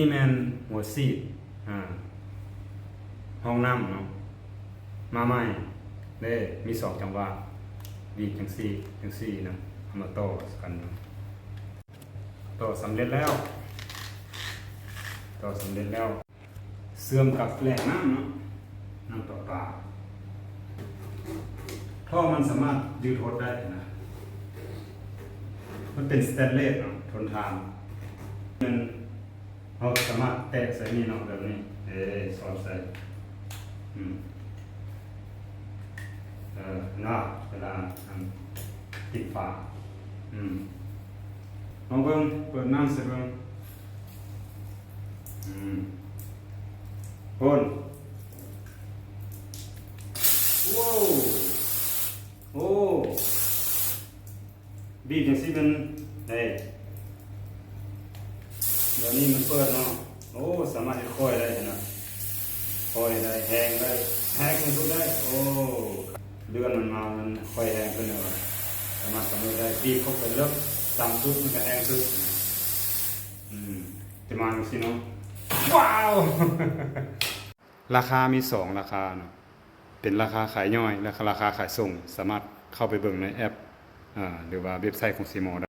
ນີ້ແມ່ນຫົວສີດ ອ່າ ຫ້ອງນ້ຳເນາະ ມາໃໝ່ເດ້ ມີສອງຈັງຫວະ ບີບຈັ່ງຊີ້ ຈັ່ງຊີ້ນະ ເອົາມາຕໍ່ກັນເນາະ ຕໍ່ສຳເລັດແລ້ວ ຕໍ່ສຳເລັດແລ້ວ ເຊື່ອມກັບແຫຼ່ງນ້ຳເນາະ ນ້ຳປະປາ ທໍ່ມັນສາມາດຢືດຫົດໄດ້ນະ ມັນເປັນສະແຕນເລດເນາະ ທົນທານ ມັນ ເຮົາສາມາດແຕະໃສ່ນີ້ເນາະ ແບບນີ້ ເອີ ສອດໃສ່ ອືມ ເອີ ເນາະ ເວລາ ອັນ ຕິດຝາ ອືມ ລອງເບິ່ງ ເປີດນ້ຳໃສ່ເບິ່ງ ອືມ ໂອ້ ໂອ້ ໂອ້ ບີບຈັ່ງຊີ້ແມ່ນ ເອີ ດຽວນີ້ມັນເປີດເນາະ ໂອ້ ສາມາດເຮັດຄ່ອຍໄດ້ນະ ຄ່ອຍໄດ້ ແຮງໄດ້ ແຮງທີ່ສຸດໄດ້ ໂອ້ ເດືອນມັນມາ ມັນຄ່ອຍແຮງຂຶ້ນແລ້ວ ສາມາດກຳນົດໄດ້ ບີບເຂົ້າໄປເລິກ ຕ່ຳສຸດມັນກໍແຮງສຸດ ອືມ ຈະມາຈັ່ງຊີ້ເນາະ ວ້າວ ລາຄາມີສອງລາຄາເນາະ ເປັນລາຄາຂາຍຍ່ອຍ ແລະ ລາຄາຂາຍສົ່ງ ສາມາດເຂົ້າໄປເບິ່ງໃນແອັບ ອາ ຫຼືວ່າເວັບໄຊຂອງຊີມໍໄດ້.